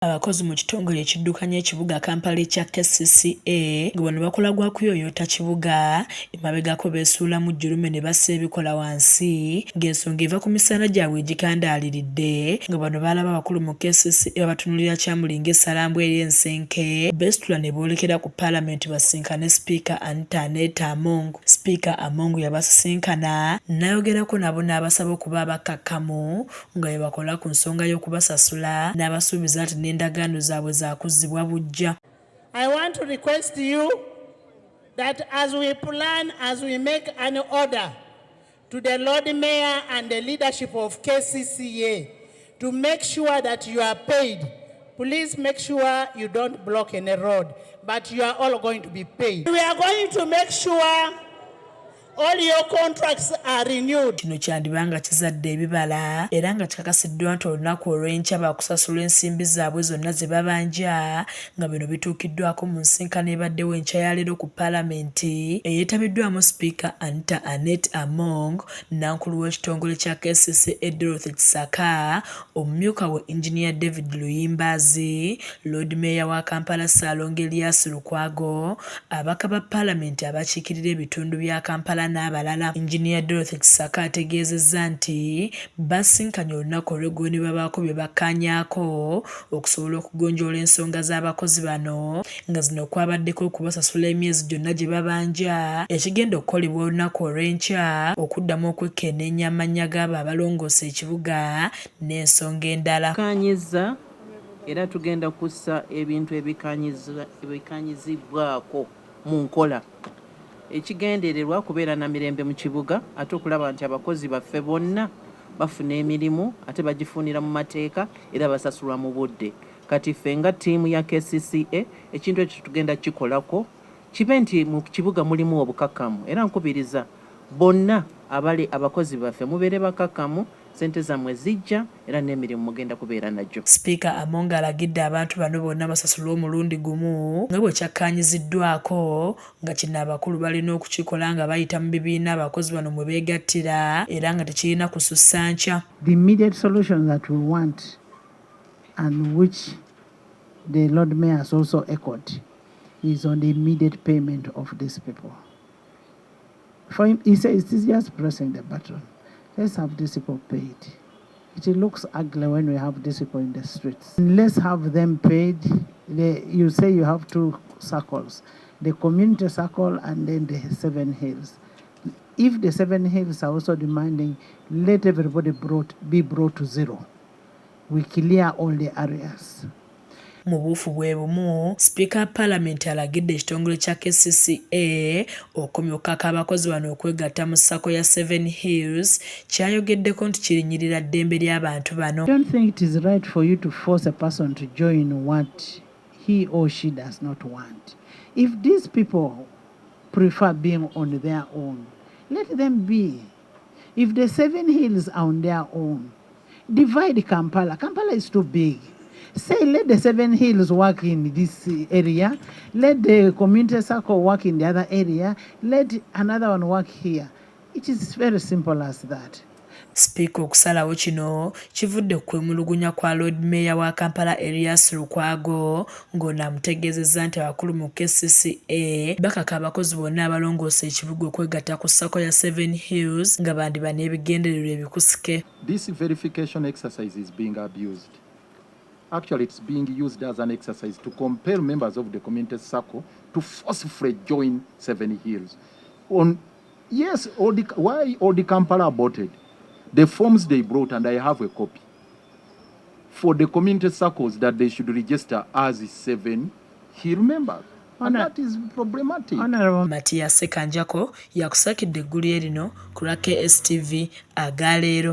Abakozi mu kitongole ekiddukanya ekibuga Kampala ekya KCCA nga bano bakola gwa kuyooyoota kibuga, emabegako beesuulamu jjulume ne bassa ebikola wansi ng'ensonga eva ku misaala gyabwe egikandaaliridde. Nga bano baalaba abakulu mu KCCA babatunuulira kyamuli ng'essalambwa eri ensenke, beesitula ne boolekera ku Palamenti basisinkane Sipiika Anita Annet Among. Sipiika Among yabasisinkana n'ayogerako nabo n'abasaba okuba abakkakkamu nga bwe bakola ku nsonga y'okubasasula n'abasuubiza nti n'endagaano zaabwe zaakuzzibwa buggya. I want to request you that as we plan, as we make an order to the Lord Mayor and the leadership of KCCA to make sure that you are paid, please make sure you don't block any road, but you are all going to be paid. We are going to make sure all your contracts are renewed. Kino kyandiba nga kizadde ebibala era nga kikakasiddwa nti olunaku olw'enkya baakusasula ensimbi zaabwe zonna ze babanja, nga bino bituukiddwako mu nsisinkano ebaddewo enkya ya leero ku Palamenti eyeetabiddwamu Sipiika Anita Annet Among, Nankulu w'ekitongole kya KCCA Dorothy Kisaka, omumyuka we Engineer David Luyimbazi, Lord Mayor wa Kampala Ssaalongo Erias Lukwago, ababaka ba Palamenti abakiikirira ebitundu bya Kampala n'abalala. Engineer Dorothy Kisaka ategeezezza nti basisinkanye olunaku olw'eggulo ne babaako bye bakkaanyaako okusobola okugonjoola ensonga z'abakozi bano, nga zino kwabaddeko okubasasula emyezi gyonna gye babanja, ekigenda okukolebwa olunaku olw'enkya, okuddamu okwekenneenya amannya g'abo abalongoosa ekibuga n'ensonga endala. Tukkaanyizza era tugenda kussa ebintu ebikkaanyizibwako mu nkola. Ekigendererwa kubeera na mirembe mu kibuga ate okulaba nti abakozi baffe bonna bafuna emirimu ate bagifunira mu mateeka era basasulwa mu budde. Kati ffe nga ttiimu ya KCCA ekintu ekyo tugenda kukikolako kibe nti mu kibuga mulimu obukakkamu, era nkubiriza bonna abali abakozi baffe mubeere bakakkamu, ssente zammwe zijja era n'emirimu mugenda kubeera nagyo. Sipiika Among alagidde abantu bano bonna basasulwe omulundi gumu nga bwe kyakkaanyiziddwako, nga kino abakulu balina okukikola nga bayita mu bibiina abakozi bano mwe beegattira era nga tekirina kusussa nkya. The immediate solution that we want and which the Lord Mayor has also echoed is on the immediate payment of these people. For him, he says it's just pressing the button. Let's have these people paid. It looks ugly when we have these people in the streets. Let's have them paid. You say you have two circles, the community circle and then the Seven Hills. If the Seven Hills are also demanding, let everybody be brought to zero. We clear all the areas. Mu buufu bwe bumu, Sipiika wa Paalamenti alagidde ekitongole kya KCCA okukomya okukaka abakozi bano okwegatta mu SACCO ya Seven Hills, kyayogeddeko nti kirinnyirira ddembe ly'abantu bano. I don't think it is right for you to force a person to join what he or she does not want. If these people prefer being on their own, let them be. If the Seven Hills are on their own, divide Kampala. Kampala is too big. Say, let the Seven Hills work in this area, let the community circle work in the other area, let another one work here. It is very simple as that. Sipiika okusalawo kino kivudde ku kwemulugunya kwa Lord Mayor wa Kampala Erias Lukwago, ng'ono amutegeezezza nti abakulu mu KCCA bakaka abakozi bonna abalongoosa ekibuga okwegatta ku SACCO ya Seven Hills nga bandiba n'ebigendererwa ebikusike. This verification exercise is being abused. Actually, it's being used as an exercise to compel members of the community circle to forcefully join Seven Hills. On yes, why Old Kampala aborted? The forms they brought, and I have a copy, for the community circles that they should register as Seven Hill members. And that is problematic. Honorable Matias Sekanjako yakusakidde eggulire lino ku lwa KSTV agaleero.